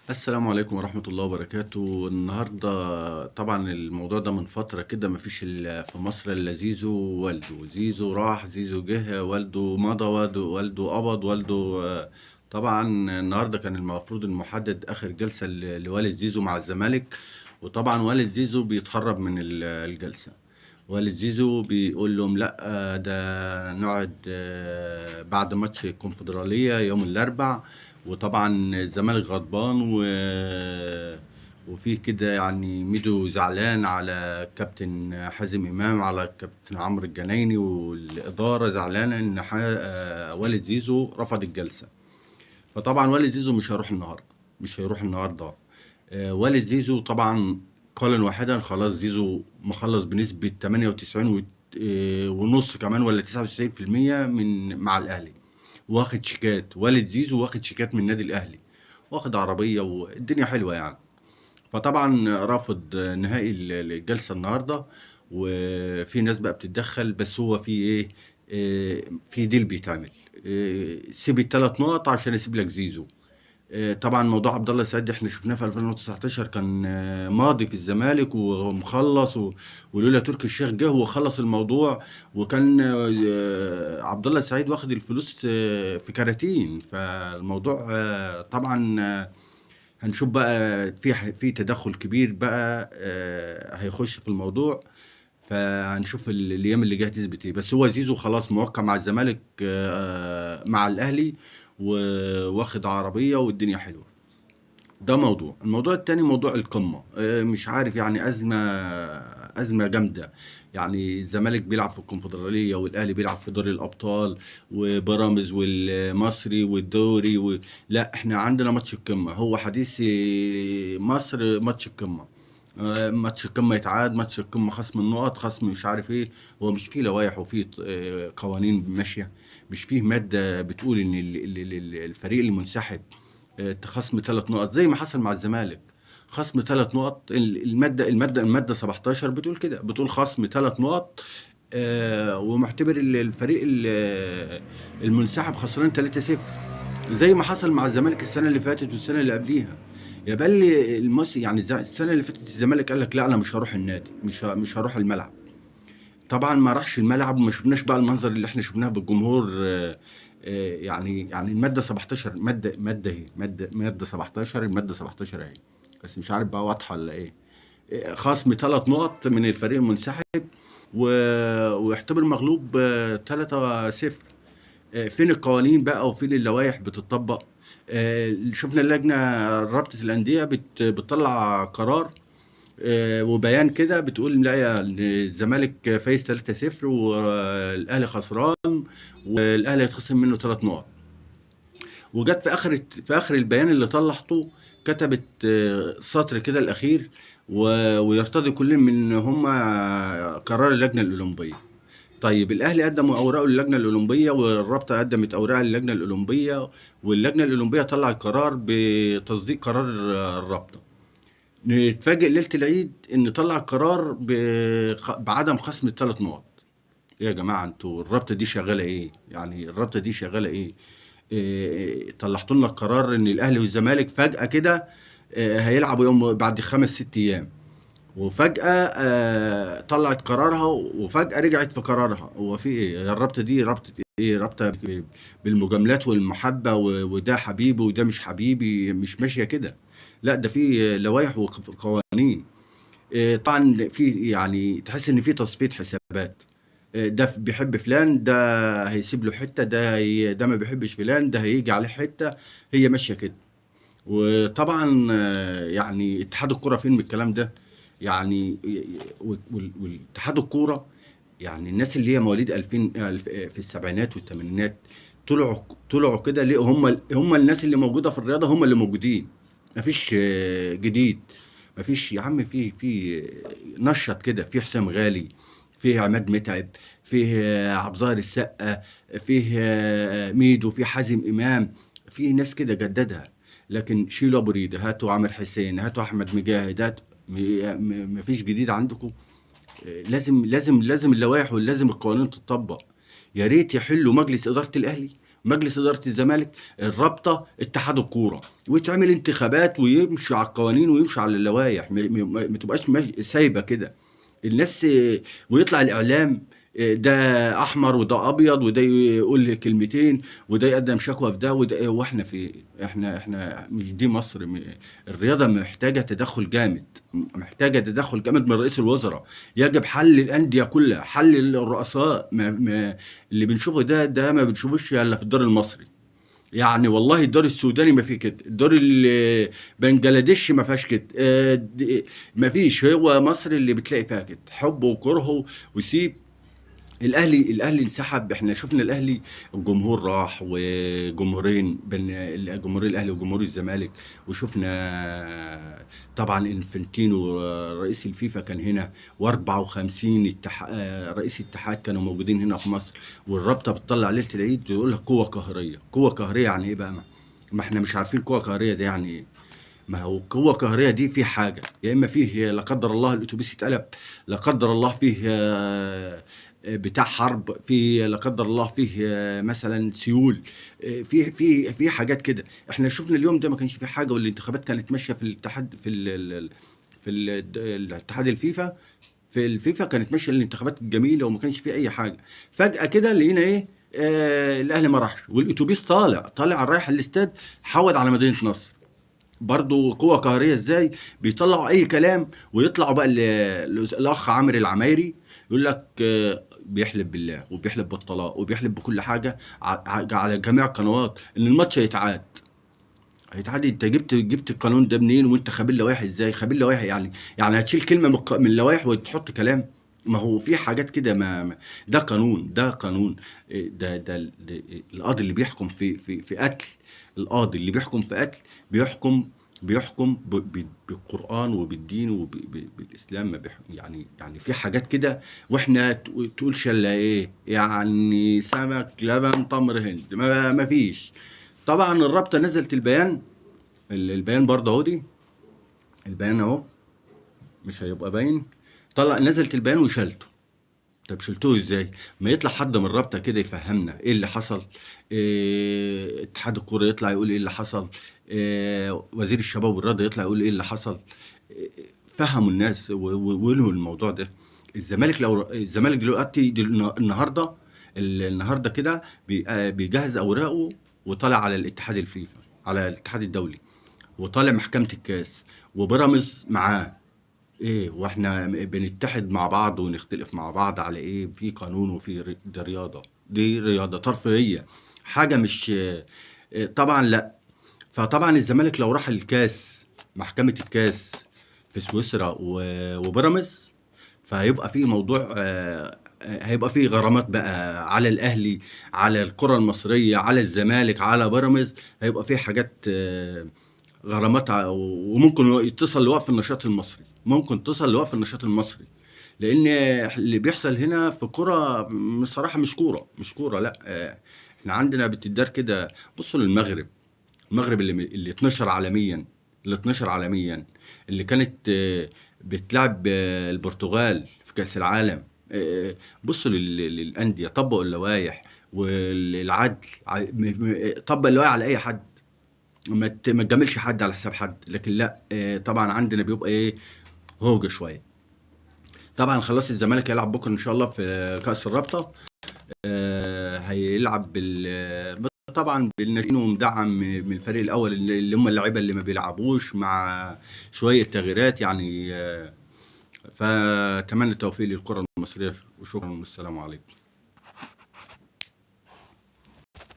السلام عليكم ورحمة الله وبركاته. النهاردة طبعا الموضوع ده من فترة كده، مفيش في مصر إلا زيزو ووالده. زيزو راح، زيزو جه، والده مضى، والده قبض، والده. طبعا النهاردة كان المفروض المحدد آخر جلسة لوالد زيزو مع الزمالك، وطبعا والد زيزو بيتهرب من الجلسة. والد زيزو بيقول لهم لا، ده نقعد بعد ماتش الكونفدرالية يوم الأربع. وطبعا الزمالك غضبان وفي كده ميدو زعلان على كابتن حازم إمام، على كابتن عمرو الجنايني، والإدارة زعلانة إن والد زيزو رفض الجلسة. فطبعا والد زيزو مش هيروح النهارده، مش هيروح النهارده. والد زيزو طبعا قولا واحدا خلاص زيزو مخلص بنسبة تمانية وتسعين ونص كمان ولا تسعة وتسعين في المية من مع الأهلي، واخد شيكات. والد زيزو واخد شيكات من النادي الأهلي، واخد عربية والدنيا حلوة. فطبعا رافض نهائي الجلسة النهاردة، وفي ناس بقى بتتدخل، بس هو في إيه؟ في ديل بيتعمل، سيب التلات نقط عشان يسيب لك زيزو. طبعا موضوع عبد الله السعيد احنا شفناه في 2019، كان ماضي في الزمالك ومخلص، ولولا تركي الشيخ جه وخلص الموضوع، وكان عبد الله السعيد واخد الفلوس في كراتين. فالموضوع طبعا هنشوف بقى في تدخل كبير بقى هيخش في الموضوع، فهنشوف الايام اللي جايه هتثبت ايه. بس هو زيزو خلاص موقع مع الزمالك، مع الاهلي، وواخد عربيه والدنيا حلوه. ده موضوع. الموضوع التاني موضوع القمه، مش عارف ازمه جامده. الزمالك بيلعب في الكونفدراليه، والاهلي بيلعب في دوري الابطال، وبيراميدز والمصري والدوري لا احنا عندنا ماتش القمه، هو حديث مصر ماتش القمه. ماتش القمه يتعاد، ماتش القمه خصم النقط، خصم مش عارف ايه. هو مش فيه لوائح وفيه قوانين ماشيه، مش فيه ماده بتقول ان الفريق المنسحب خصم 3 نقط زي ما حصل مع الزمالك، خصم 3 نقط. المادة 17 بتقول كده، بتقول خصم 3 نقط، ومعتبر الفريق المنسحب خسران 3-0 زي ما حصل مع الزمالك السنة اللي فاتت والسنة اللي قبليها. يا بل الموسم السنة اللي فاتت الزمالك قال لك لا أنا مش هروح النادي، مش هروح الملعب. طبعا ما راحش الملعب، وما شفناش بقى المنظر اللي احنا شفناه بالجمهور. المادة 17، مادة، مادة اهي، مادة، مادة 17، المادة 17 اهي، بس مش عارف بقى واضحة ولا ايه. خصم 3 نقط من الفريق المنسحب ويعتبر مغلوب، 3-0. فين القوانين بقى وفين اللوائح بتطبق؟ شفنا اللجنة رابطة الأندية بتطلع قرار وبيان كده بتقول لا يا الزمالك فايز 3-0 والأهلي خسران والأهلي هيتخصم منه 3 نقط. وجت في آخر البيان اللي طلعته كتبت سطر كده الأخير، ويرتضي كل من هم قرار اللجنة الأولمبية. طيب الأهلي قدم أوراقه للجنة الأولمبية، والرابطة قدمت أوراقها للجنة الأولمبية، واللجنة الأولمبية طلع القرار بتصديق قرار الرابطة. نتفاجئ ليلة العيد إن طلع قرار بعدم خصم الثلاث نقط. إيه يا جماعة انتوا الرابطة دي شغالة إيه؟ الرابطة دي شغالة إيه؟ طلعتوا لنا القرار إن الأهلي والزمالك فجأة كده، هيلعبوا يوم بعد 5-6 أيام، وفجأة، طلعت قرارها وفجأة رجعت في قرارها. هو في إيه؟ الرابطة دي رابطة إيه؟ رابطة بالمجاملات والمحبة وده حبيبي وده مش حبيبي، مش ماشية كده. لا ده في لوائح وقوانين. طبعا في تحس إن في تصفية حسابات. ده بيحب فلان، ده هيسيب له حتة، ده ما بيحبش فلان، ده هيجي عليه حتة. هي ماشية كده. وطبعا، اتحاد الكرة فين من الكلام ده؟ والاتحاد الكورة، الناس اللي هي مواليد 2000، في السبعينات والثمانينات، طلعوا كده ليه؟ هم الناس اللي موجودة في الرياضة هم اللي موجودين، مفيش جديد، مفيش يا عم. في نشط كده، في حسام غالي، فيه عماد متعب، فيه عبد الظاهر السقا، فيه ميدو، فيه حازم إمام، فيه ناس كده جددها. لكن شيلوا أبو ريدة، هاتوا عامر حسين، هاتوا أحمد مجاهد، هاتوا مفيش جديد عندكم. لازم اللوائح ولازم القوانين تتطبق. يا ريت يحلوا مجلس إدارة الأهلي مجلس ادارة الزمالك، الرابطة، اتحاد الكورة، ويتعمل انتخابات ويمشي على القوانين ويمشي على اللوائح، ما تبقاش سايبه كده الناس، ويطلع الاعلام ده احمر وده ابيض وده يقول كلمتين وده يقدم شكوى في ده وده، واحنا في احنا مش دي مصر. الرياضة محتاجه تدخل جامد، محتاجه تدخل جامد من رئيس الوزراء. يجب حل الاندية كلها، حل الرؤساء. ما اللي بنشوفه ده ما بنشوفوش الا في الدور المصري. يعني والله الدور السوداني ما فيه كده، الدور البنجلاديش ما فيهاش كده، ما فيش. هو مصر اللي بتلاقي فيها كده، حب وكره وسيب. الاهلي انسحب. احنا شفنا الاهلي الجمهور راح، وجمهورين بين جمهور الاهلي وجمهور الزمالك، وشفنا طبعا انفنتينو رئيس الفيفا كان هنا، و54 رئيس اتحاد كانوا موجودين هنا في مصر. والرابطه بتطلع ليلة العيد تقول لك قوة قهريه. قوة قهريه يعني ايه بقى؟ ما احنا مش عارفين قوة قهريه دي يعني ايه. ما هو قوة قهرية دي في حاجة، يا إما فيه لا قدر الله الأتوبيس يتقلب، لا قدر الله فيه بتاع حرب، في لا قدر الله فيه مثلا سيول، في في في حاجات كده. احنا شفنا اليوم ده ما كانش فيه حاجة، والانتخابات كانت ماشية في الاتحاد، في ال في الاتحاد الفيفا، في الفيفا كانت ماشية الانتخابات الجميلة وما كانش فيه أي حاجة. فجأة كده لقينا إيه، الأهلي ما راحش، والأتوبيس طالع رايح الاستاد، حود على مدينة نصر. برضو قوة قهرية ازاي؟ بيطلعوا اي كلام ويطلعوا بقى الاخ عامر العمايري يقول لك بيحلف بالله وبيحلف بالطلاق وبيحلف بكل حاجة على جميع القنوات ان الماتش هيتعاد. هيتعاد؟ انت جبت القانون ده منين؟ وانت خبير لوائح ازاي؟ خبير لوائح يعني هتشيل كلمة من اللوائح وتحط كلام؟ ما هو في حاجات كده، ما ده قانون، ده قانون، ده القاضي اللي بيحكم في في في قتل، القاضي اللي بيحكم في قتل بيحكم بالقرآن وبالدين وبالإسلام. ما بيحكم يعني في حاجات كده، واحنا تقول شلة ايه يعني، سمك لبن تمر هند، ما فيش. طبعا الرابطة نزلت البيان، البيان برضه اهو، دي البيان اهو مش هيبقى باين. طلع نزلت البيان وشلته. طب شلتوه ازاي؟ ما يطلع حد من الرابطة كده يفهمنا ايه اللي حصل، إيه اتحاد الكورة يطلع يقول ايه اللي حصل، إيه وزير الشباب والرياضة يطلع يقول ايه اللي حصل. إيه فهموا الناس وقولوا الموضوع ده. الزمالك لو الزمالك دلوقتي النهارده كده بيجهز اوراقه وطالع على الاتحاد الفيفا، على الاتحاد الدولي، وطالع محكمة الكاس، وبيراميدز معاه. ايه واحنا بنتحد مع بعض ونختلف مع بعض على ايه؟ في قانون وفي دي رياضة، دي رياضة ترفيهية، حاجة مش طبعا لا. فطبعا الزمالك لو راح الكاس، محكمة الكاس في سويسرا وبيراميدز، فهيبقى في موضوع، هيبقى في غرامات بقى على الاهلي، على الكره المصرية، على الزمالك، على بيراميدز. هيبقى في حاجات غرامات، وممكن يتصل لوقف النشاط المصري، ممكن تصل لوقف النشاط المصري، لان اللي بيحصل هنا في كرة بصراحة مش كورة، مش كورة لا. احنا عندنا بتدار كده. بصوا للمغرب، المغرب اللي اتنشر عالميا، اللي اتنشر عالميا، اللي كانت بتلعب البرتغال في كأس العالم. بصوا للأندية، طبقوا اللوائح والعدل، طبق اللوائح على أي حد، ما تجاملش حد على حساب حد. لكن لا، طبعا عندنا بيبقى ايه، هوجه شوية. طبعا خلاص الزمالك هيلعب بكره ان شاء الله في كاس الرابطة، هيلعب طبعا بالناشئين ومدعم من الفريق الاول اللي هم اللعيبة اللي ما بيلعبوش، مع شوية تغييرات يعني. فاتمنى التوفيق للكرة المصرية، وشكرا والسلام عليكم.